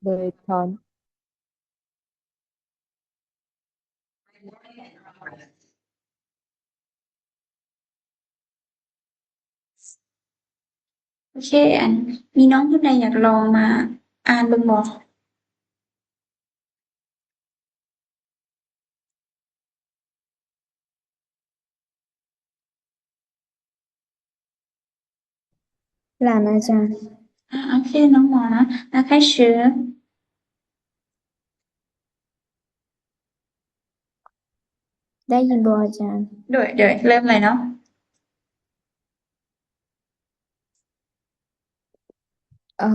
ເລີຍຖອນ. ໂອເຄ ອັນ ມີນ້ອງຄົນໃດຢາກລອງມາອ່ານເບິ່ງບໍ່? ຫຼານອາຈານ. ອາ ໂອເຄ ນ້ອງໝໍນະ ລະໄຄເຊີ. ໄດ້ຍິນບໍ່ອາຈານ? ໂດຍ ໂດຍ ເລີ່ມເລີຍເນາະ. ເອີ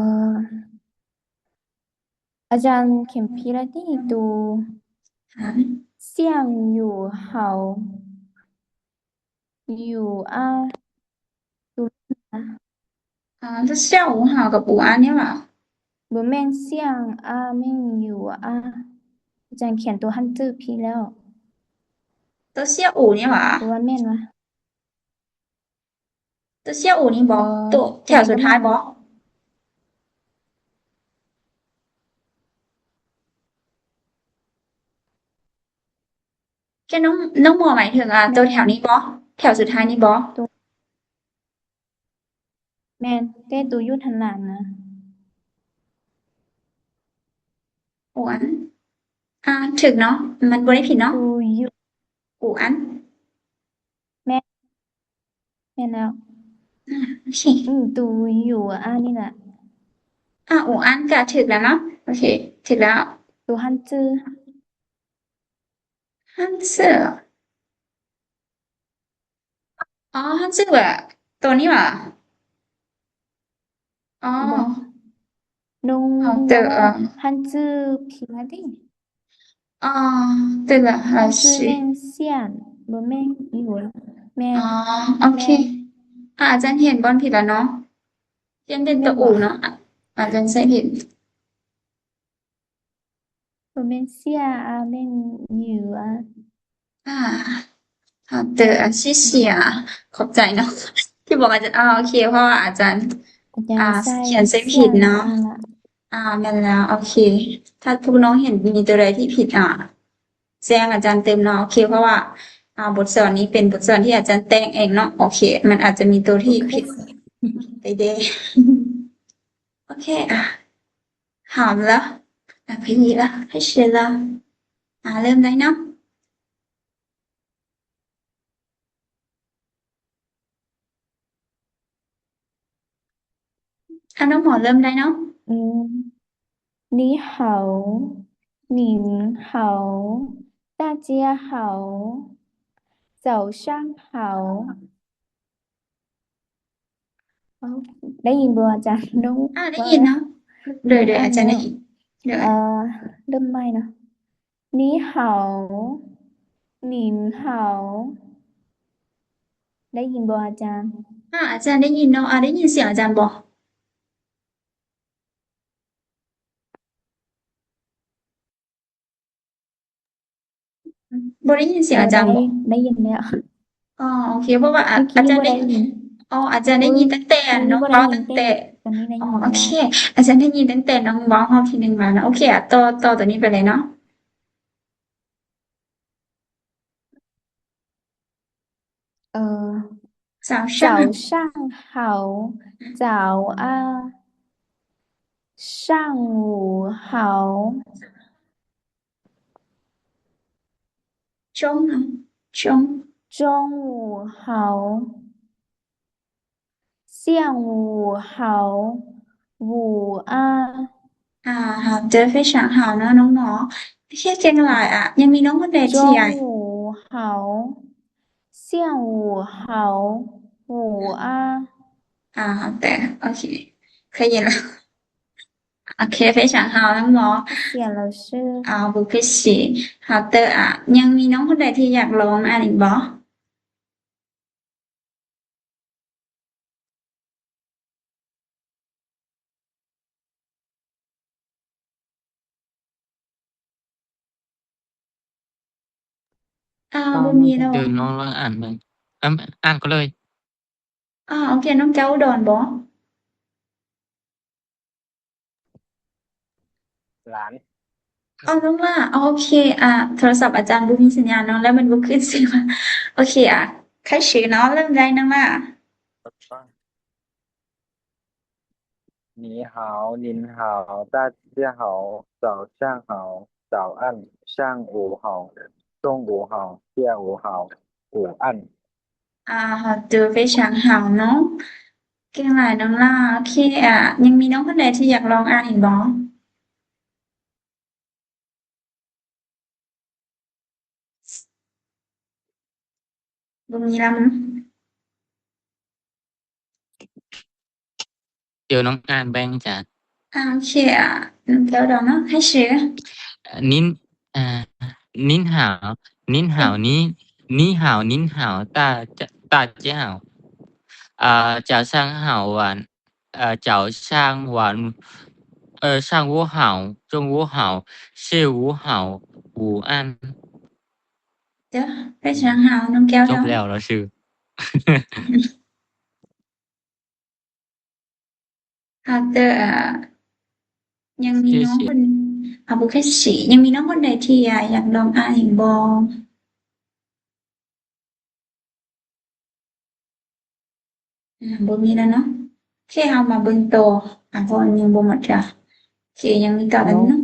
ອາຈານຂຽນຜິດລະຕິ ຕູ ຫາ ສຽງຢູ່ເຮົາ ຢູ່ອາ ຕູ ອາ ສຽງອູເຮົາກັບອູອານີ້ຫວາ? ບໍ່ແມ່ນ ສຽງອາແມ່ນຢູ່ອາ ອາຈານຂຽນໂຕຮັນຈື່ຜິດແລ້ວ. ໂຕສຽງອູນີ້ຫວາ? ບໍ່ວ່າແມ່ນຫວາ? ໂຕສຽງອູນີ້ບໍ? ເອີ ໂຕແຖວສຸດທ້າຍບໍ? ແຄ່ນ້ອງ ນ້ອງໝໍໝາຍເຖິງ ອາ ໂຕແຖວນີ້ບໍ? ແຖວສຸດທ້າຍນີ້ບໍ? ໂຕ ແມ່ນ ແຕ່ໂຕຢູ່ທາງຫຼັງນະ. ອູອັນ ອາ ຖືກເນາະ ມັນບໍ່ໄດ້ຜິດເນາະ. ອູຢູ່ ອູອັນ ແມ່ນ ແມ່ນແລ້ວ. ອາ ໂອເຄ ອືມ ຕູຢູ່ອານີ້ລະ. ອາ ອູອັນກະຖືກແລ້ວເນາະ. ໂອເຄ ຖືກແລ້ວ. ຕູຮັນຈື່ ຮັນຈື່ ອໍ ຮັນຈື່ແບບໂຕນີ້ຫວາ? ອໍ ບໍ່ ນຸ່ງ ເຕີ ເອີ ຮັນຈື່ຜິດລະຕິ. ອໍ ເຕີລະ ຮັນຈື່ແມ່ນສຽນ ບໍ່ແມ່ນຢູ່ ແມ່ນ. ອໍ ໂອເຄ ແມ່ນ. ອາ ອາຈານຂຽນບ່ອນຜິດລະເນາະ ຂຽນເປັນໂຕອູເນາະ ອາ ອາຈານໃສ່ຜິດ. ບໍ່ແມ່ນເສຍ ອາ ແມ່ນຢູ່ ອາ ອາ ເຕີ ອາ ຊິເສຍ. ຂອບໃຈເນາະ ທີ່ບອກອາຈານ. ອາ ໂອເຄ ເພາະວ່າອາຈານ ອາຈານ ອາ ໃສ່ ຂຽນໃສ່ຜິດເນາະ. ອາ ແມ່ນແລ້ວ ໂອເຄ ຖ້າພວກນ້ອງເຫັນມີໂຕໃດທີ່ຜິດ ອາ ແຈ້ງອາຈານຕື່ມເນາະ. ໂອເຄ ເພາະວ່າ ອາ ບົດສອນນີ້ເປັນບົດສອນທີ່ອາຈານແຕ່ງເອງເນາະ. ໂອເຄ ມັນອາດຈະມີໂຕທີ່ຜິດໄປເດ້. ໂອເຄ ອາ 好了 ອາ 可以了 开始了 ອາ ເລີ່ມໄດ້ເນາະ. ອາ ນ້ອງໝໍເລີ່ມໄດ້ເນາະ. ອືມ 你好 您好 大家好 早上好. ໄດ້ຍິນບໍ່ອາຈານ? ນ້ອງ ອາ ໄດ້ຍິນເນາະ. ໂດຍ ໂດຍ ອາຈານໄດ້ຍິນ. ເອີ ເລີ່ມໃໝ່ເນາະ. 你好 您好 ໄດ້ຍິນບໍ່ອາຈານ? ອາ ອາຈານໄດ້ຍິນເນາະ. ອາ ໄດ້ຍິນສຽງອາຈານບໍ່? ບໍ່ໄດ້ຍິນສຽງອາຈານບໍ? ໄດ້ ໄດ້ຍິນແລ້ວ. ອໍ ໂອເຄ ເພາະວ່າອາ ອາຈານໄດ້ຍິນ. ອໍ ອາຈານໄດ້ຍິນຕັ້ງແຕ່ນ້ອງເວົ້າຕັ້ງແຕ່. ອໍ ໂອເຄ ອາຈານໄດ້ຍິນຕັ້ງແຕ່ນ້ອງເວົ້າຮອບທີໜຶ່ງມາເນາະ. ໂອເຄ ອາ ຕໍ່ ຕໍ່ໂຕນີ້ໄປເລີຍເນາະ. ເອີ 早上 早上好 早 ອາ 上午好 中 ເນາະ 中 中午好 下午好 午 ອາ ອາ 好的 非常好 ເນາະນ້ອງໝໍ. ໂອເຄ ເກັ່ງຫຼາຍອະ. ຍັງມີນ້ອງຄົນໃດທີ່ 中午好 下午好 午 ອາ ອາ 好的 ໂອເຄ ເຄີຍຍິນລະ. ໂອເຄ 非常好 ນ້ອງໝໍ. 谢谢老师 ອາ 不客气 好的 ອາ ຍັງມີນ້ອງຄົນໃດທີ່ຢາກລອງອ່ານອີກບໍ່? ອາ ບໍ່ມີແລ້ວ. ເດີນລອງ ລອງອ່ານເບິ່ງ. ອ່ານ ອ່ານກໍເລີຍ. ອາ ໂອເຄ ນ້ອງແກ້ວອຸດອນບໍ? ຫຼານ. ເອົາ ນ້ອງຫຼ້າ ໂອເຄ ອ່າ ໂທລະສັບອາຈານບໍ່ມີສັນຍານເນາະ ແລ້ວມັນບໍ່ຂຶ້ນຊື່ວ່າ ໂອເຄ ອ່າ ໄຄຊື່ເນາະ ເລີ່ມໄດ້ນ້ອງຫຼ້າ. 你好，您好，大家好，早上好，早安，上午好，中午好，下午好，午安. ອ່າ 好的 非常好ເນາະ ເກັ່ງຫຼາຍນ້ອງຫຼ້າ. ໂອເຄ ອ່າ ຍັງມີນ້ອງຄົນໃດທີ່ຢາກລອງອ່ານອີກບໍ່? ບໍ່ມີລະ. ດຽວນ້ອງອ່ານເບິ່ງອາຈານ. ອ່າ ໂອເຄ ອ່າ ນ້ອງແກ້ວດອງເນາະ 开始. 呃，您，呃，您好，您好，你，你好，您好，大家，大家好。呃，早上好，晚，呃，早上，晚，呃，上午好，中午好，下午好，午安。 ເດີ ໄປທາງເຮົາ ນ້ອງແກ້ວ ຈົບແລ້ວລະຊື່. ອາ ເຕີ ອາ ຍັງມີນ້ອງຄົນ ອາ ບໍ່ແຄ່ຊິ ຍັງມີນ້ອງຄົນໃດທີ່ ອາ ຢາກລອງອ່ານອີກບໍ່? ອາ ບໍ່ມີແລ້ວເນາະ. ໂອເຄ ເຮົາມາເບິ່ງຕໍ່ ອາ ເພາະມັນຍັງບໍ່ໝົດຈ້ະ. ໂອເຄ ຍັງມີຕໍ່ອັນໜຶ່ງ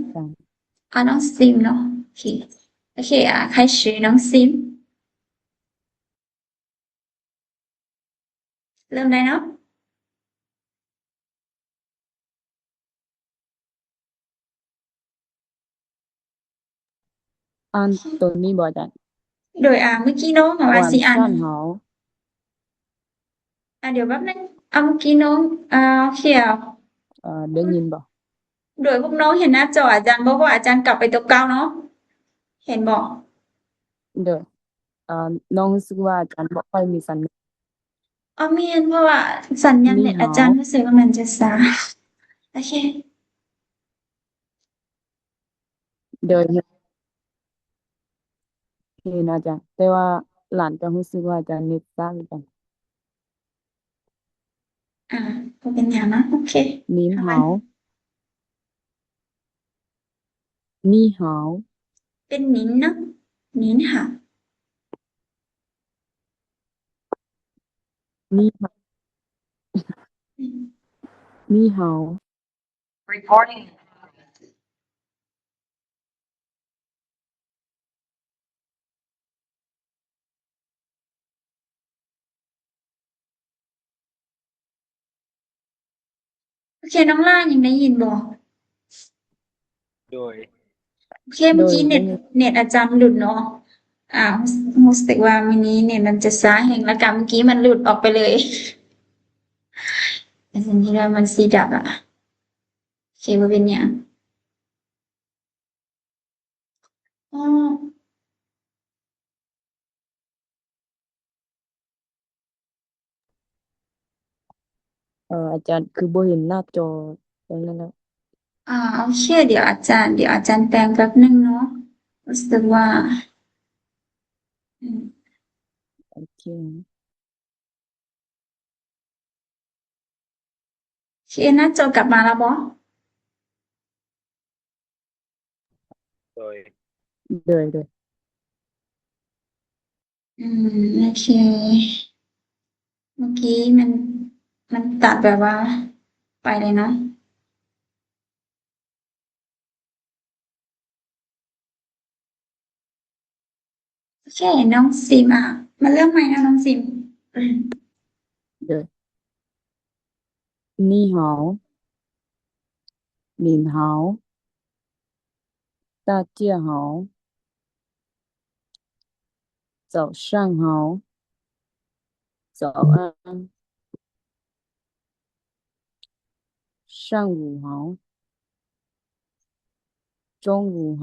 ອາ ນ້ອງຊິມເນາະ. ໂອເຄ ໂອເຄ ອາ ໄຄຊື່ ນ້ອງຊິມ ເລີ່ມໄດ້ເນາະ. ອ່ານໂຕນີ້ບໍ່ອາຈານ? ໂດຍ ອາ ມື້ກີ້ນ້ອງວ່າຊິອ່ານ ອາ ດຽວແປັບໜຶ່ງ ອາ ມື້ກີ້ນ້ອງ ອາ ໂອເຄ ເອີ ໄດ້ຍິນບໍ່? ໂດຍ ພວກນ້ອງເຫັນໜ້າຈໍອາຈານບໍ່? ເພາະວ່າອາຈານກັບໄປໂຕເກົ່າເນາະ ເຫັນບໍ່? ໂດຍ ເອີ ນ້ອງຮູ້ສຶກວ່າອາຈານບໍ່ຄ່ອຍມີສັນຍານ. ອໍ ແມ່ນ ເພາະວ່າສັນຍານເນັດອາຈານ ນີ້ເຮົາ ຮູ້ສຶກວ່າມັນຈະຊ້າ. ໂອເຄ ໂດຍ ເຫັນອາຈານ ແຕ່ວ່າຫຼານກໍຮູ້ສຶກວ່າອາຈານເນັດຊ້າຄືກັນ. ອ່າ ບໍ່ເປັນຫຍັງເນາະ ໂອເຄ 你好 你好 ເປັນ 您 ເນາະ 您好 你好 你好 Recording. ໂອເຄ ນ້ອງຫຼ້າຍັງໄດ້ຍິນບໍ່? ໂດຍ ໂອເຄ ເມື່ອກີ້ເນັດ ເນັດອາຈານຫຼຸດເນາະ. ອ່າ ຮູ້ສຶກວ່າມື້ນີ້ເນັດມັນຈະຊ້າແຮງ ແລ້ວກະເມື່ອກີ້ມັນຫຼຸດອອກໄປເລີຍ. ອັນນີ້ວ່າມັນຊິດັບລະ. ໂອເຄ ບໍ່ເປັນຫຍັງ. ເອີ ອາຈານຄືບໍ່ເຫັນໜ້າຈໍຕົງນັ້ນແລ້ວ. ອ່າ ໂອເຄ ດຽວອາຈານ ດຽວອາຈານແປງແປັບໜຶ່ງເນາະ. ຮູ້ສຶກວ່າ ອືມ ໂອເຄ. ໂອເຄ ໜ້າຈໍກັບມາແລ້ວບໍ່? ໂດຍ ໂດຍ ໂດຍ ອືມ ໂອເຄ ເມື່ອກີ້ມັນ ມັນຕັດແບບວ່າໄປເລີຍເນາະ. ໂອເຄ ນ້ອງຊິມ ອ່າ ມາເລີ່ມໃໝ່ເນາະ ນ້ອງຊິມ. ເດີ 你好 你好 大家好 早上好 早安 上午好 中午好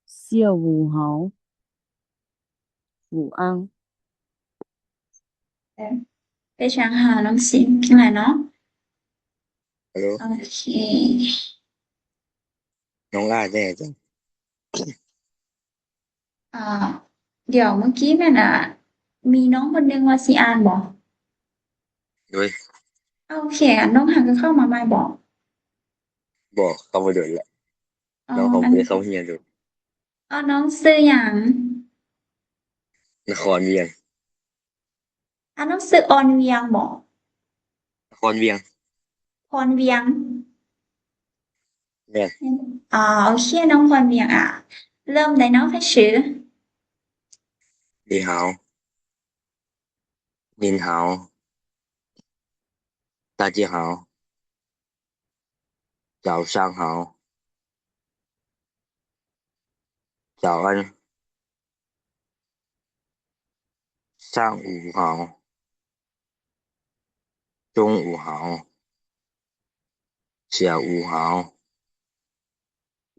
下午好 午安. ເປັນຫຍັງຫານ້ອງຊິມຈັ່ງໃດເນາະ? ຮັລໂຫຼ ໂອເຄ ນ້ອງຫຼ້າແດ່ຈັ່ງ. ອ່າ ດຽວເມື່ອກີ້ແມ່ນ ອ່າ ມີນ້ອງຄົນໜຶ່ງວ່າຊິອ່ານບໍ່? ໂດຍ ໂອເຄ ນ້ອງຫາກໍເຂົ້າມາໃໝ່ບໍ່? ບໍ່ ເຂົ້າບໍ່ດົນລະ. ອໍ ນ້ອງເຂົາບໍ່ໄດ້ເຂົ້າຮຽນໂດນ. ອໍ ນ້ອງຊື່ຫຍັງ? ນະຄອນວຽງ. ອາ ນ້ອງຊື່ອອນວຽງບໍ? ນະຄອນວຽງ. ພອນວຽງ. ແມ່ນ. ອາ ໂອເຄ ນ້ອງພອນວຽງ. ອາ ເລີ່ມໄດ້ເນາະ. 开始. 你好. 您好. 大家好. 早上好. 早安. 上午好. 中午好. 下午好.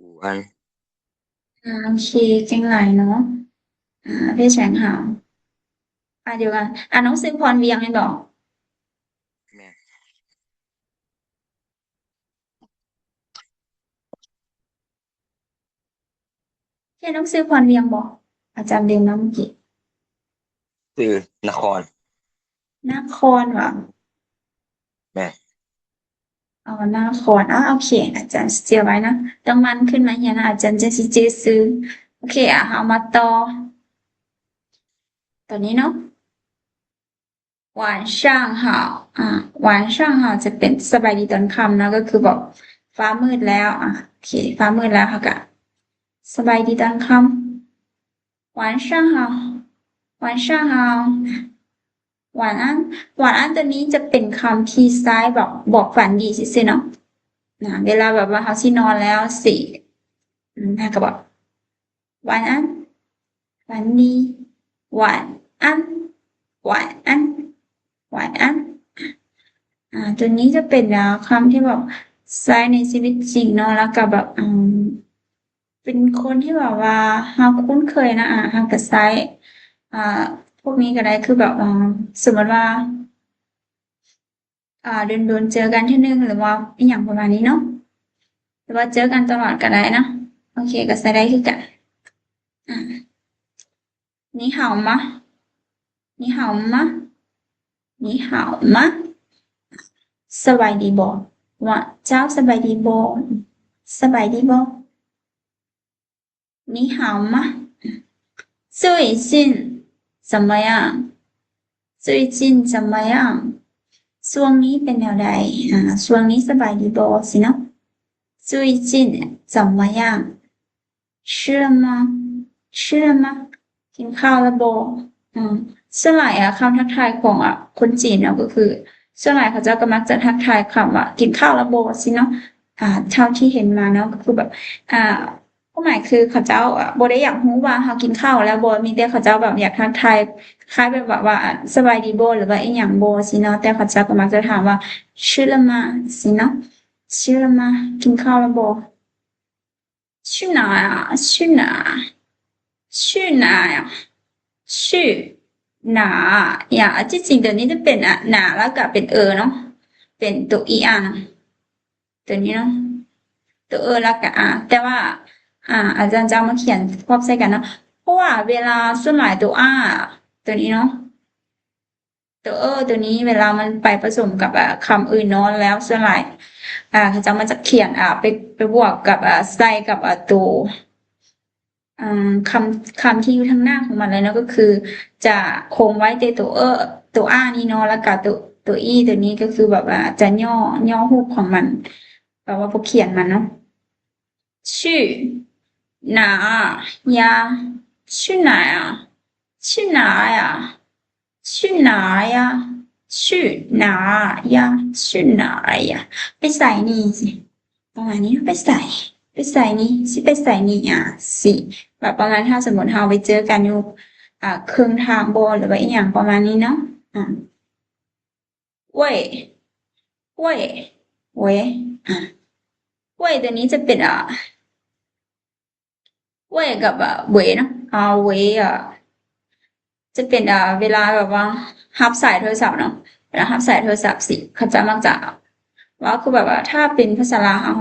午安. ອາ ໂອເຄ ເກັ່ງຫຼາຍເນາະ. ອາ ເພດແສງຫາວ. ອາ ດຽວກັນ ອາ ນ້ອງຊື່ພອນວຽງແມ່ນບໍ່? ແມ່ນ. ເຄ ນ້ອງຊື່ພອນວຽງບໍ່? ອາຈານລືມນຳເມື່ອກີ້. ຊື່ນະຄອນ. ນະຄອນຫວາ? ແມ່ນ. ອໍ ນະຄອນ. ອາ ໂອເຄ ອາຈານຊິເຈຍໄວ້ນະ. ຕ້ອງໝັ່ນຂຶ້ນມາຮຽນນະ ອາຈານຈຶ່ງຊິຈື່ຊື່. ໂອເຄ ອາ ເຮົາມາຕໍ່ ຕົວນີ້ເນາະ. 晚上好. ອາ 晚上好 ຈະເປັນສະບາຍດີຕອນຄ່ຳເນາະ ກໍຄືແບບຟ້າມືດແລ້ວ. ອາ ໂອເຄ ຟ້າມືດແລ້ວ ເຮົາກະສະບາຍດີຕອນຄ່ຳ. 晚上好. 晚上好. 晚安. 晚安 ຕົວນີ້ຈະເປັນຄຳທີ່ໃຊ້ແບບບອກຝັນດີຊື່ໆເນາະ. ນະ ເວລາແບບວ່າເຮົາຊິນອນແລ້ວຊິ ອາ ເຮົາກະບອກ 晚安. ຝັນດີ. 晚安. 晚安. 晚安. ອາ ຕົວນີ້ຈະເປັນ ອາ ຄຳທີ່ແບບໃຊ້ໃນຊີວິດຈິງເນາະ ແລ້ວກະແບບ ອາ ເປັນຄົນທີ່ແບບວ່າເຮົາຄຸ້ນເຄີຍນະ ອາ ເຮົາກະໃຊ້ ອາ ພວກນີ້ກະໄດ້ ຄືແບບ ອາ ສົມມຸດວ່າ ອາ ດົນໆເຈີກັນເທື່ອໜຶ່ງ ຫຼືວ່າອີ່ຫຍັງປະມານນີ້ເນາະ ຫຼືວ່າເຈີກັນຕະຫຼອດກະໄດ້ເນາະ. ໂອເຄ ກະໃຊ້ໄດ້ຄືກັນ. ອາ 你好吗? 你好吗? 你好吗? ສະບາຍດີບໍ່? ວ່າ ເຈົ້າສະບາຍດີບໍ່? ສະບາຍດີບໍ່? 你好吗? 最近怎么样? 最近怎么样? ຊ່ວງນີ້ເປັນແນວໃດ? ອາ ຊ່ວງນີ້ສະບາຍດີບໍ່? ຊີ້ເນາະ. 最近怎么样? 吃了吗? 吃了吗? ກິນເຂົ້າແລ້ວບໍ່? ອືມ ສ່ວນຫຼາຍອະ ຄຳທັກທາຍຂອງ ອະ ຄົນຈີນເນາະ ກໍຄື ສ່ວນຫຼາຍເຂົາເຈົ້າກໍມັກຈະທັກທາຍຄຳວ່າ ກິນເຂົ້າແລ້ວບໍ່? ຊີ້ເນາະ. ອາ ເທົ່າທີ່ເຫັນມາເນາະ ກໍຄືແບບ ອາ ຄວາມໝາຍຄືເຂົາເຈົ້າ ອະ ບໍ່ໄດ້ຢາກຮູ້ວ່າເຮົາກິນເຂົ້າແລ້ວບໍ່ ມີແຕ່ເຂົາເຈົ້າແບບຢາກທັກທາຍ ຄ້າຍແບບວ່າ ວ່າ ສະບາຍດີບໍ່ ຫຼືວ່າອີ່ຫຍັງບໍ່ ຊີ້ເນາະ. ແຕ່ເຂົາເຈົ້າກໍມັກຈະຖາມວ່າ 吃了吗? ຊີ້ເນາະ. 吃了吗? ກິນເຂົ້າແລ້ວບໍ່? 去哪儿啊？去哪儿？去哪儿啊？去哪儿呀？ທີ່ຈິງຕົວນີ້ຈະເປັນ ອະ ນາ ແລ້ວກະເປັນເອີເນາະ ເປັນຕົວອີອາ ຕົວນີ້ເນາະ ຕົວເອີແລ້ວກະອາ ແຕ່ວ່າ ອາ ອາຈານຈະເອົາມາຂຽນຄວບໃສ່ກັນເນາະ ເພາະວ່າເວລາສ່ວນຫຼາຍຕົວອາ ຕົວນີ້ເນາະ ຕົວເອີຕົວນີ້ເວລາມັນໄປປະສົມກັບ ອາ ຄຳອື່ນເນາະ ແລ້ວສ່ວນຫຼາຍ ອາ ເຂົາເຈົ້າມັກຈະຂຽນ ອາ ໄປ ໄປບວກກັບ ອາ ໃສ່ກັບ ອາ ຕົວ ອາ ຄຳ ຄຳທີ່ຢູ່ທາງໜ້າຂອງມັນເລີຍເນາະ ກໍຄືຈະຄົງໄວ້ແຕ່ຕົວເອີ ຕົວອານີ້ເນາະ ແລ້ວກະຕົວ ຕົວອີຕົວນີ້ກໍຄືແບບວ່າຈະຫຍໍ້ ຫຍໍ້ຮູບຂອງມັນ ແບບວ່າບົດຂຽນມັນເນາະ. 去哪呀？去哪呀？去哪呀？去哪呀？去哪呀？去哪呀？ ໄປໃສນີ້ ປະມານນີ້ ໄປໃສ ໄປໃສນີ້ ຊິໄປໃສນີ້ ອາ ຊິ ແບບປະມານ ຖ້າສົມມຸດເຮົາໄປເຈີກັນຢູ່ ອາ ເຄິ່ງທາງບໍ່ ຫຼືວ່າອີ່ຫຍັງປະມານນີ້ເນາະ ອາ 喂 喂 喂 ອາ 喂 ຕົວນີ້ຈະເປັນ ອາ 喂 ກັບ ອາ 喂ເນາະ ອາ 喂 ອາ ຈະເປັນ ອາ ເວລາແບບວ່າຮັບສາຍໂທລະສັບເນາະ ເວລາຮັບສາຍໂທລະສັບຊີ້ ເຂົາຈະມັກຈະເວົ້າ ຄືແບບວ່າ ຖ້າເປັນພາສາລາວເຮົາ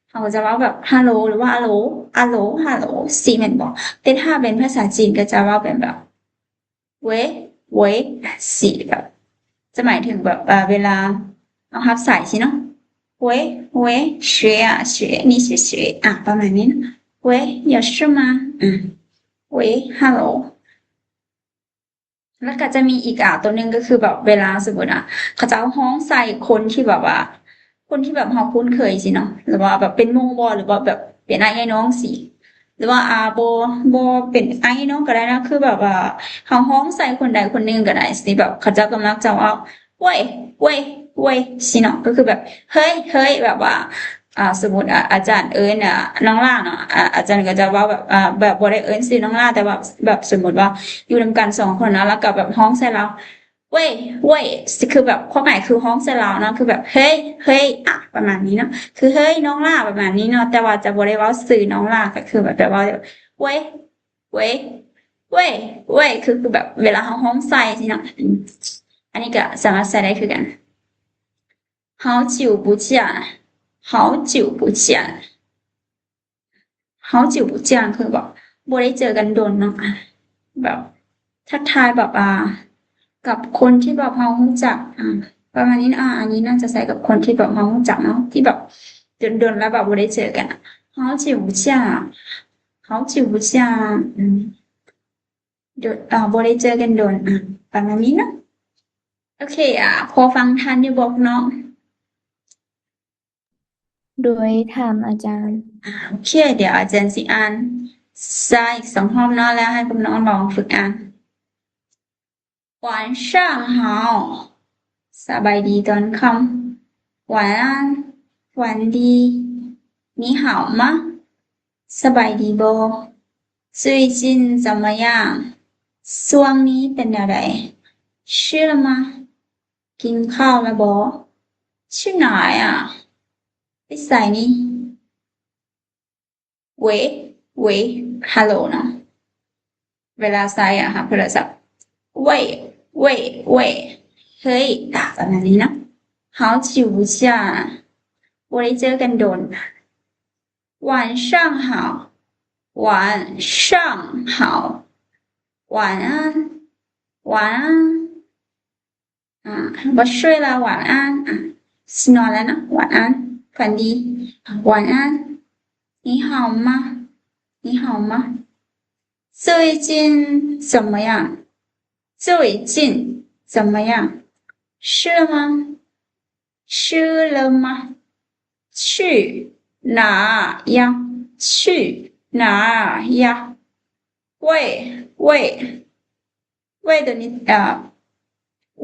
ເຮົາກໍຈະເວົ້າແບບ ຮາໂຫຼ ຫຼືວ່າ ອາໂຫຼ ອາໂຫຼ ຮາໂຫຼ ຊີ້ແມ່ນບໍ່? ແຕ່ຖ້າເປັນພາສາຈີນກໍຈະເວົ້າເປັນແບບ 喂 喂 ຊີ້ ແບບ ຈະໝາຍເຖິງແບບ ເອີ ເວລາເຮົາຮັບສາຍຊີ້ເນາະ喂，喂，谁啊？谁？你是谁？ ອ່າ ປະມານນີ້ເນາະ. 喂，有事吗? ອາ 喂 ຮັລໂຫຼ. ແລ້ວກໍຈະມີອີກ ອ່າ ຕົວໜຶ່ງ ກໍຄືແບບເວລາສົມມຸດ ອ່າ ເຂົາເຈົ້າຮ້ອງໃສ່ຄົນທີ່ແບບວ່າ ຄົນທີ່ແບບເຮົາຄຸ້ນເຄີຍຊີ້ເນາະ ຫຼືວ່າແບບເປັນໝູ່ບໍ ຫຼືວ່າແບບເປັນອ້າຍໃຫຍ່ນ້ອງຊີ້ ຫຼືວ່າ ອ່າ ບໍ່ ບໍ່ເປັນອ້າຍໃຫຍ່ນ້ອງກໍໄດ້ນະ ຄືແບບວ່າເຮົາຮ້ອງໃສ່ຄົນໃດຄົນໜຶ່ງກໍໄດ້ຊີ້ ແບບເຂົາເຈົ້າກໍມັກຈະເວົ້າ ເວີຍ ເວີຍ ເວີຍ ຊີ້ເນາະ ກໍຄືແບບ ເຮີ້ຍ ເຮີ້ຍ ແບບວ່າ ອ່າ ສົມມຸດ ອາ ອາຈານເອີ້ນ ອ່າ ນ້ອງຫຼ້າເນາະ ອາ ອາຈານກໍຈະເວົ້າແບບ ອ່າ ແບບບໍ່ໄດ້ເອີ້ນຊື່ນ້ອງຫຼ້າ ແຕ່ວ່າແບບສົມມຸດວ່າຢູ່ນຳກັນສອງຄົນນະ ແລ້ວກໍແບບຮ້ອງໃສ່ລາວ ເວີຍ ເວີຍ ຄືແບບຄວາມໝາຍຄືຮ້ອງໃສ່ລາວເນາະ ຄືແບບ ເຮີ້ຍ ເຮີ້ຍ ອ່າ ປະມານນີ້ເນາະ ຄື ເຮີ້ຍ ນ້ອງຫຼ້າ ປະມານນີ້ເນາະ ແຕ່ວ່າຈະບໍ່ໄດ້ເວົ້າຊື່ນ້ອງຫຼ້າ ກໍຄືແບບ ແບບວ່າ ເວີຍ ເວີຍ ເວີຍ ເວີຍ ຄື ຄືແບບເວລາເຮົາຮ້ອງໃສ່ຊີ້ເນາະ ອືມ ອັນນີ້ກໍສາມາດໃຊ້ໄດ້ຄືກັນ. 好久不见 好久不见 好久不见 ຄືແບບບໍ່ໄດ້ເຈີກັນດົນເນາະ ແບບທັກທາຍແບບ ອ່າ ກັບຄົນທີ່ແບບເຮົາຮູ້ຈັກ ອ່າ ປະມານນີ້ເນາະ ອ່າ ອັນນີ້ໜ້າຈະໃຊ້ກັບຄົນທີ່ແບບເຮົາຮູ້ຈັກເນາະ ທີ່ແບບດົນໆ ແລ້ວແບບບໍ່ໄດ້ເຈີກັນ 好久不见 好久不见 ອືມ ດົນ ອ່າ ບໍ່ໄດ້ເຈີກັນດົນ ອ່າ ປະມານນີ້ເນາະ ໂອເຄ ອ່າ ພໍຟັງທັນຢູ່ບໍ່ນ້ອງ? ໂດຍ ທ່ານອາຈານ ອ່າ ໂອເຄ ດຽວອາຈານຊິອ່ານຊ້າອີກສອງຮອບເນາະ ແລ້ວໃຫ້ພວກນ້ອງລອງຝຶກອ່ານ 晚上好 ສະບາຍດີຕອນຄ່ຳ 晚安 ຝັນດີ 你好吗 ສະບາຍດີບໍ່? 最近怎么样 ຊ່ວງນີ້ເປັນແນວໃດ? 吃了吗 ກິນເຂົ້າແລ້ວບໍ່? 去哪呀 ໄປໃສນີ້? 喂 喂 ຮັລໂຫຼເນາະ ເວລາໃຊ້ ອ່າ ຮັບໂທລະສັບ 喂 喂 喂 ເຮີ້ຍ ປະມານນີ້ເນາະ 好久不见 ບໍ່ໄດ້ເຈີກັນດົນ 晚上好 晚上好 晚安 晚安 ອ່າ ບໍ່ຊ່ວຍລະ 晚安 ອ່າ ຊິນອນແລ້ວເນາະ 晚安 ຝັນດີ ອ່າ 晚安 你好吗 你好吗 最近怎么样 最近怎么样 吃了吗 吃了吗 去哪呀 去哪呀 喂 喂 喂 ໂຕນີ້ ອ່າ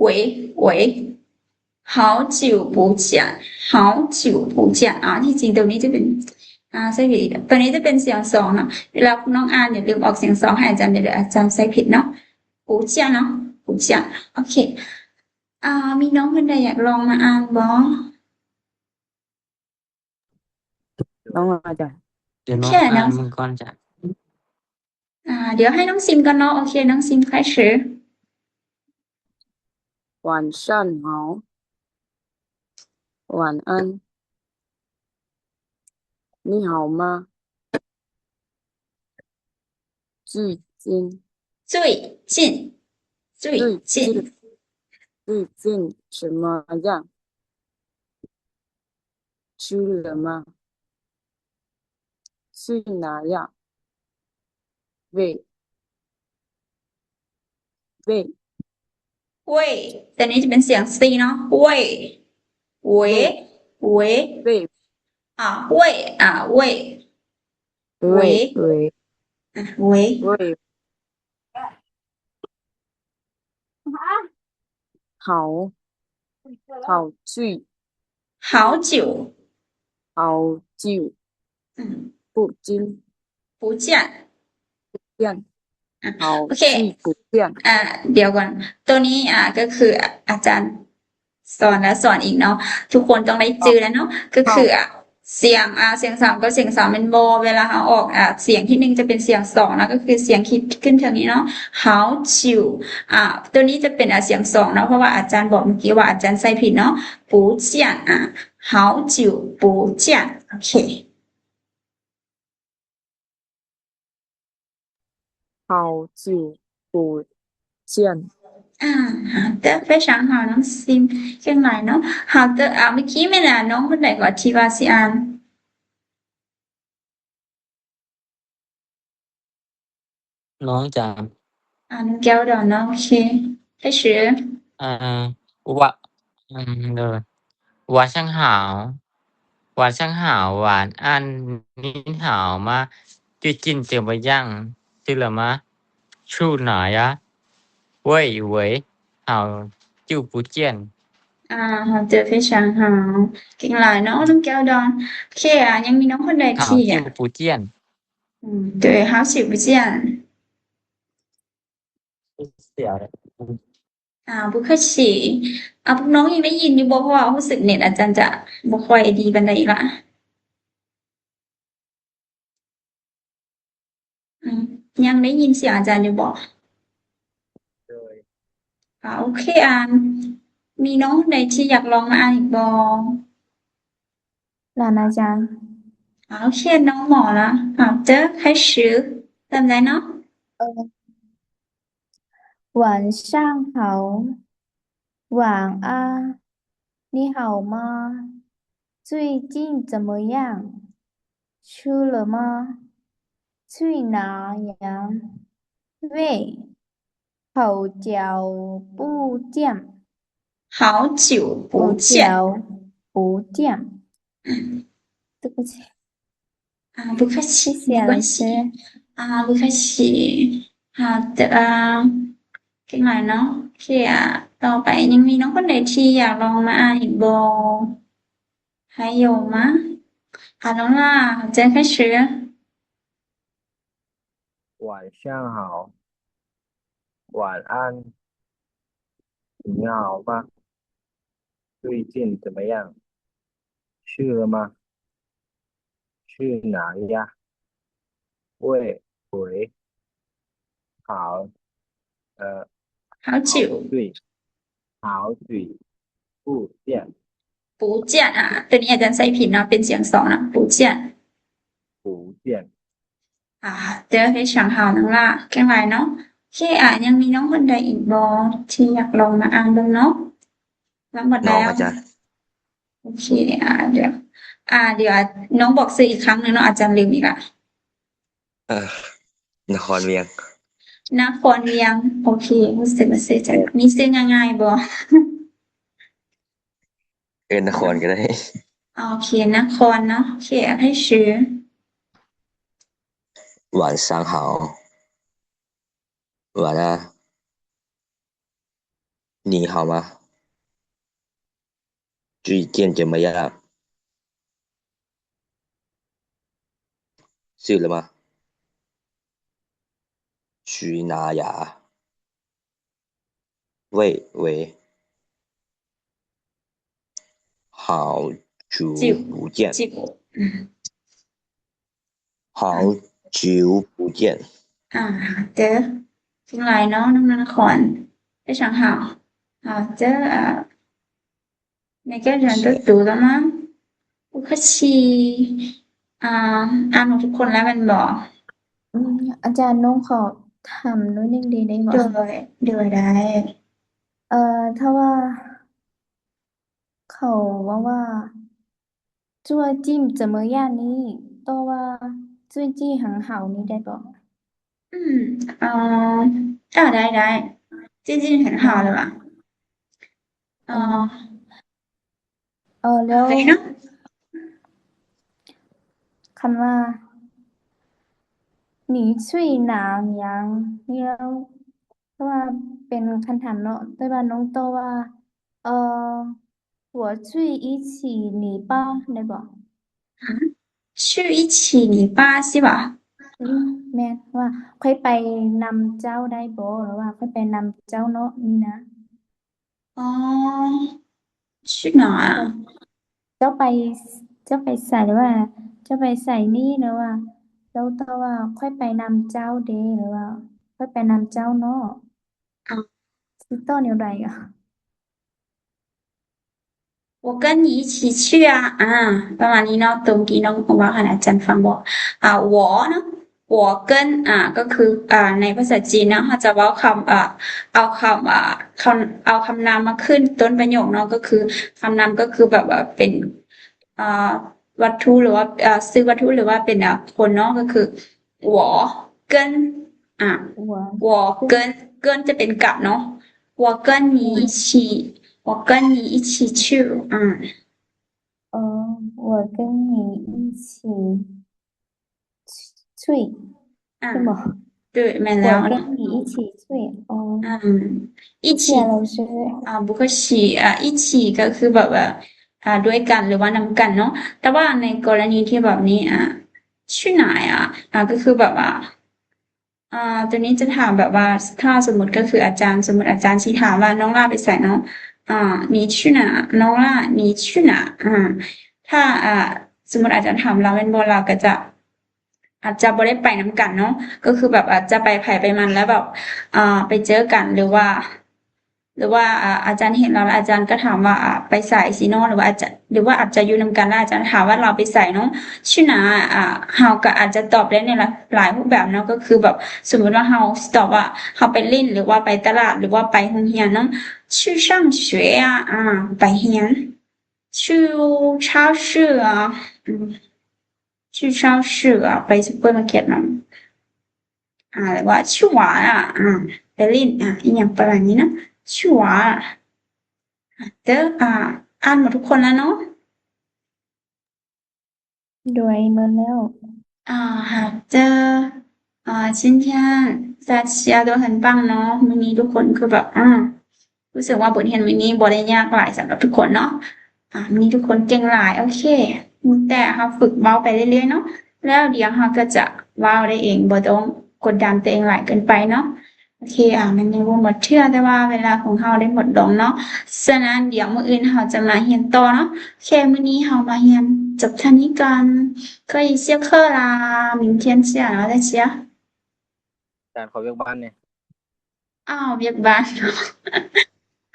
喂 喂 好久不见 好久不见 ອ່າ ທີ່ຈິງໂຕນີ້ຈະເປັນ ອ່າ ໃຊ້ຜິດ ໂຕນີ້ຈະເປັນສຽງສອງເນາະ ເວລານ້ອງອ່ານຢ່າລືມອອກສຽງສອງໃຫ້ອາຈານເດີ ອາຈານໃຊ້ຜິດເນາະ 不见ເນາະ 不见 ໂອເຄ ອ່າ ມີນ້ອງຄົນໃດຢາກລອງມາອ່ານບໍ່? ນ້ອງອາຈານ ດຽວນ້ອງ ແຄ່ ອ່ານ ນຳ ເບິ່ງກ່ອນຈ້ະ ອ່າ ດຽວໃຫ້ນ້ອງຊິມກ່ອນເນາະ ໂອເຄ ນ້ອງຊິມ 开始 晚上好 晚安 你好吗 最近 最近 最近 最近怎么样 吃了吗 去哪呀 喂 喂 喂 ໂຕນີ້ຈະເປັນສຽງສີ່ເນາະ 喂 喂 喂 喂 ອ່າ 喂 ອ່າ 喂 喂 喂 喂 好 好久 好久 好久 ອືມ 不见 不见 不见 ອ່ະ 好 ໂອເຄ 久不见 ອ່າ ດຽວກ່ອນ ໂຕນີ້ ອ່າ ກໍຄືອາຈານສອນແລ້ວສອນອີກເນາະ ທຸກຄົນຕ້ອງໄດ້ຈື່ແລ້ວເນາະ ກໍຄື ອ່າ ສຽງ ອ່າ ສຽງສາມກັບສຽງສອງແມ່ນບໍ່? ເວລາເຮົາອອກ ອ່າ ສຽງທີໜຶ່ງຈະເປັນສຽງສອງເນາະ ກໍຄືສຽງທີ່ຂຶ້ນເທິງນີ້ເນາະ 好久 ອ່າ ໂຕນີ້ຈະເປັນ ອ່າ ສຽງສອງເນາະ ເພາະວ່າອາຈານບອກເມື່ອກີ້ວ່າອາຈານໃຊ້ຜິດເນາະ 不见 ອ່າ 好久不见 ໂອເຄ 好久不见ອ່າ ຫາວເຕີເຟຍຊ່າງຫາວ ນ້ອງຊິມ ເກັ່ງຫຼາຍເນາະ ຫາວເຕີ. ອ່າ ເມື່ອກີ້ແມ່ນ ອ່າ ນ້ອງຄົນໃດກໍທີ່ວ່າຊິອ່ານ? ນ້ອງຈາມ ອ່າ ນ້ອງແກ້ວດອນເນາະ ໂອເຄ ເຮັດຊື່ ອ່າ ວ່າ ອືມ ເດີ 晚上好 晚上好 晚安 你好吗 最近怎么样 睡了吗 去哪呀 喂喂 好久不见 ອ່າ ຫາວເຕີເຟຍຊ່າງຫາວ ເກັ່ງຫຼາຍເນາະ ນ້ອງແກ້ວດອນ ໂອເຄ ອ່າ ຍັງມີນ້ອງຄົນໃດທີ່ 好久不见 ອືມ 对 好久不见 谢谢 ອ່າ ບໍ່ຄ່ອຍຊິ ອ່າ ພວກນ້ອງຍັງໄດ້ຍິນຢູ່ບໍ່? ເພາະວ່າຮູ້ສຶກເນັດອາຈານຈະບໍ່ຄ່ອຍດີປານໃດອີກລະ ອືມ ຍັງໄດ້ຍິນສຽງອາຈານຢູ່ບໍ່? ໂດຍ ອ່າ ໂອເຄ ອ່າ ມີນ້ອງໃດທີ່ຢາກລອງມາອ່ານອີກບໍ່? ຫຼານອາຈານ ອ່າ ໂອເຄ ນ້ອງໝໍລະ ອ່າ ເຈີໄຄຊື ເລີ່ມໄດ້ເນາະ ເອີ 晚上好 晚安 你好吗 最近怎么样 吃了吗 去哪呀 喂 好久不见 好久不见 好久不见 对不起 ອ່າ ບໍ່ຄ່ອຍຊິ 谢谢老师 ອ່າ ບໍ່ຄ່ອຍຊິ ອ່າ ເອີ ເກັ່ງຫຼາຍເນາະ ໂອເຄ ອ່າ ຕໍ່ໄປຍັງມີນ້ອງຄົນໃດທີ່ຢາກລອງມາອ່ານອີກບໍ່? 还有吗 ອ່າ ນ້ອງລາ ເຈີໄຄຊື 晚上好 晚安 你好吗 最近怎么样 吃了吗 去哪呀 喂喂 好 呃 好久 好久 好久不见 不见 ອ່າ ໂຕນີ້ອາຈານໃສ່ຜິດເນາະ ເປັນສຽງສອງເນາະ 不见 不见 ອ່າ ເຈີເຟຍຊ່າງຫາວ ນ້ອງລາ ເກັ່ງຫຼາຍເນາະ ໂອເຄ ອ່າ ຍັງມີນ້ອງຄົນໃດອີກບໍ່ທີ່ຢາກລອງມາອ່ານເບິ່ງເນາະ? ວ່າໝົດແລ້ວ ນ້ອງອາຈານ ໂອເຄ ອ່າ ດຽວ ອ່າ ດຽວ ນ້ອງບອກຊື່ອີກຄັ້ງໜຶ່ງເນາະ ອາຈານລືມອີກລະ ເອີ ນະຄອນວຽງ ນະຄອນວຽງ ໂອເຄ ຮູ້ສຶກວ່າຊື່ຈະ ມີຊື່ງ່າຍໆບໍ່? ເອີ້ນນະຄອນກໍໄດ້ ໂອເຄ ນະຄອນເນາະ ໂອເຄ 开始 晚上好 晚安 你好吗 最近怎么样 睡了吗 去哪呀 喂喂 好久不见 好久不见 ອ່າ ເຈີ ເກັ່ງຫຼາຍເນາະ ນ້ອງນະຄອນ ເປັນຫຍັງຫາວ ອ່າ ເຈີ ອ່າ ໃນແກ້ວເດືອນຕົວຕູລະມັ້ງ ໂອເຄ ອ່າ ອ່ານໝົດທຸກຄົນແລ້ວແມ່ນບໍ່? ອືມ ອາຈານ ນ້ອງຂໍຖາມໜ້ອຍໜຶ່ງໄດ້ ໄດ້ບໍ່? ໂດຍ ໂດຍ ໄດ້ ເອີ ຖ້າວ່າ ເຂົາເວົ້າວ່າ 最近怎么样 ນີ້ ຕໍ່ວ່າ 最近很好 ນີ້ໄດ້ບໍ່? ອືມ ເອີ ໄດ້ ໄດ້ 最近很好 ຫຼືວ່າ ເອີ ເອີ ແລ້ວ ໄດ້ເນາະ ຄັນວ່າ 你去哪呀 ແລ້ວ ເພາະວ່າເປັນຄຳຖາມເນາະ ແຕ່ວ່ານ້ອງຕອບວ່າ ເອີ 我去一起你吧 ໄດ້ບໍ່? 去一起你吧 ຊິບໍ່? ອືມ ແມ່ນ ວ່າຂ້ອຍໄປນຳເຈົ້າໄດ້ບໍ່ ຫຼືວ່າຂ້ອຍໄປນຳເຈົ້າເນາະ ນີ້ນະ. ອໍ 去哪 ເຈົ້າໄປ ເຈົ້າໄປໃສ ຫຼືວ່າເຈົ້າໄປໃສນີ້ ຫຼືວ່າເຈົ້າຕອບວ່າຂ້ອຍໄປນຳເຈົ້າເດ ຫຼືວ່າຂ້ອຍໄປນຳເຈົ້າເນາະ ຊິຕອບແນວໃດອະ? 我跟你一起去啊 ອ່າ ປະມານນີ້ເນາະ ຕົງກີ້ນ້ອງເວົ້າໃຫ້ອາຈານຟັງບໍ່ ອ່າ 我ເນາະ我跟 ອ່າ ກໍຄື ອ່າ ໃນພາສາຈີນເນາະ ເຮົາຈະເວົ້າຄຳ ອ່າ ເອົາຄຳ ອ່າ ຄຳ ເອົາຄຳນາມມາຂຶ້ນຕົ້ນປະໂຫຍກເນາະ ກໍຄືຄຳນາມກໍຄືແບບວ່າເປັນ ອ່າ ວັດຖຸ ຫຼືວ່າ ອ່າ ຊື່ວັດຖຸ ຫຼືວ່າເປັນ ອ່າ ຄົນເນາະ ກໍຄື 我跟 ອ່າ 我跟 跟 ຈະເປັນກັບເນາະ 我跟你一起 我跟你一起去 ອ່າ 哦，我跟你一起去 ອ່າ 是吗？对 ແມ່ນແລ້ວ 我跟你一起去 哦，ອ່າ 一起 谢谢老师。 ອ່າ 不客气 ອ່າ 一起 ກໍຄືແບບວ່າ ອ່າ ດ້ວຍກັນ ຫຼືວ່ານຳກັນເນາະ ແຕ່ວ່າໃນກໍລະນີທີ່ແບບນີ້ ອ່າ 去哪 ອ່າ ອ່າ ກໍຄືແບບວ່າ ອ່າ ໂຕນີ້ຈະຖາມແບບວ່າ ຖ້າສົມມຸດກໍຄືອາຈານ ສົມມຸດອາຈານຊິຖາມວ່າ ນ້ອງຫຼ້າໄປໃສເນາະ ອ່າ 你去哪 ນ້ອງຫຼ້າ 你去哪 ອ່າ ຖ້າ ອ່າ ສົມມຸດອາຈານຖາມລາວແມ່ນບໍ່ ລາວກໍຈະ ອາດຈະບໍ່ໄດ້ໄປນຳກັນເນາະ ກໍຄືແບບອາດຈະໄປໃຜໄປມັນ ແລ້ວແບບ ອ່າ ໄປເຈີກັນ ຫຼືວ່າ ຫຼືວ່າ ອ່າ ອາຈານເຫັນລາວ ແລ້ວອາຈານກໍຖາມວ່າ ອ່າ ໄປໃສຊີ້ເນາະ ຫຼືວ່າອາດຈະ ຫຼືວ່າອາດຈະຢູ່ນຳກັນ ແລ້ວອາຈານຖາມວ່າລາວໄປໃສເນາະ 去哪 ອ່າ ເຮົາກໍອາດຈະຕອບໄດ້ໃນຫຼາຍຮູບແບບເນາະ ກໍຄືແບບ ສົມມຸດວ່າເຮົາຊິຕອບວ່າ ເຮົາໄປຫຼິ້ນ ຫຼືວ່າໄປຕະຫຼາດ ຫຼືວ່າໄປໂຮງຮຽນເນາະ 去上学 ອ່າ ໄປຮຽນ 去超市 ອ່າ ອືມ 去超市 ອ່າ ໄປຊຸບເປີມາເກັດເນາະ ອ່າ ຫຼືວ່າ 去玩 ອ່າ ອ່າ ໄປຫຼິ້ນ ອ່າ ອີ່ຫຍັງປະມານນີ້ເນາະ 去玩 ເດີ ອ່າ ອ່ານໝົດທຸກຄົນແລ້ວເນາະ ໂດຍ ໝົດແລ້ວ ອ່າ 好的 ອ່າ 今天大家都很棒ເນາະ ມື້ນີ້ທຸກຄົນຄືແບບ ອ່າ ຮູ້ສຶກວ່າບົດຮຽນມື້ນີ້ບໍ່ໄດ້ຍາກຫຼາຍສຳລັບທຸກຄົນເນາະ ອ່າ ມື້ນີ້ທຸກຄົນເກັ່ງຫຼາຍ ໂອເຄ ມີແຕ່ເຮົາຝຶກເວົ້າໄປເລື້ອຍໆເນາະ ແລ້ວດຽວເຮົາກໍຈະເວົ້າໄດ້ເອງ ບໍ່ຕ້ອງກົດດັນຕົວເອງຫຼາຍເກີນໄປເນາະ ໂອເຄ ອ່າ ມັນຍັງບໍ່ໝົດເທື່ອ ແຕ່ວ່າເວລາຂອງເຮົາໄດ້ໝົດລົງເນາະ ສະນັ້ນດຽວມື້ອື່ນເຮົາຈະມາຮຽນຕໍ່ເນາະ ໂອເຄ ມື້ນີ້ເຮົາມາຮຽນຈົບເທົ່ານີ້ກ່ອນ 可以下课啦 明天见 大家 ອາຈານຂໍວຽກບ້ານແດ່ ອ້າວ ວຽກບ້ານ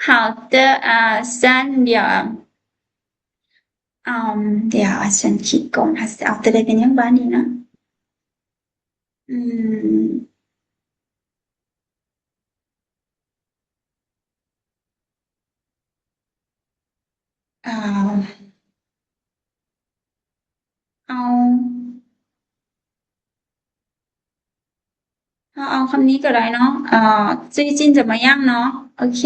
好的 ອ່າ ຊັ້ນດຽວ ອ່າ ດຽວອາຈານຄິດກ່ອນ ເຮົາຊິເອົາໂຕໃດເປັນວຽກບ້ານດີນະ ອືມ ອ່າ ເອົາ ເຮົາເອົາຄຳນີ້ກໍໄດ້ເນາະ ອ່າ 最近怎么样 ເນາະ ໂອເຄ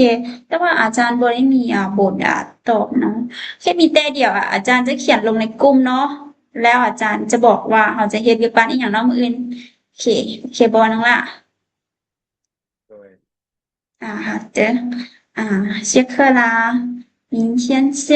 ແຕ່ວ່າອາຈານບໍ່ໄດ້ມີ ອ່າ ບົດ ອ່າ ຕອບເນາະ ແຄ່ມີແຕ່ດຽວ ອ່າ ອາຈານຈະຂຽນລົງໃນກຸ່ມເນາະ ແລ້ວອາຈານຈະບອກວ່າເຮົາຈະເຮັດວຽກບ້ານອີ່ຫຍັງເນາະມື້ອື່ນ ໂອເຄ ໂອເຄບໍ່ນ້ອງຫຼ້າ? ໂດຍ ອ່າ ເດີ ອ່າ 下课啦 明天见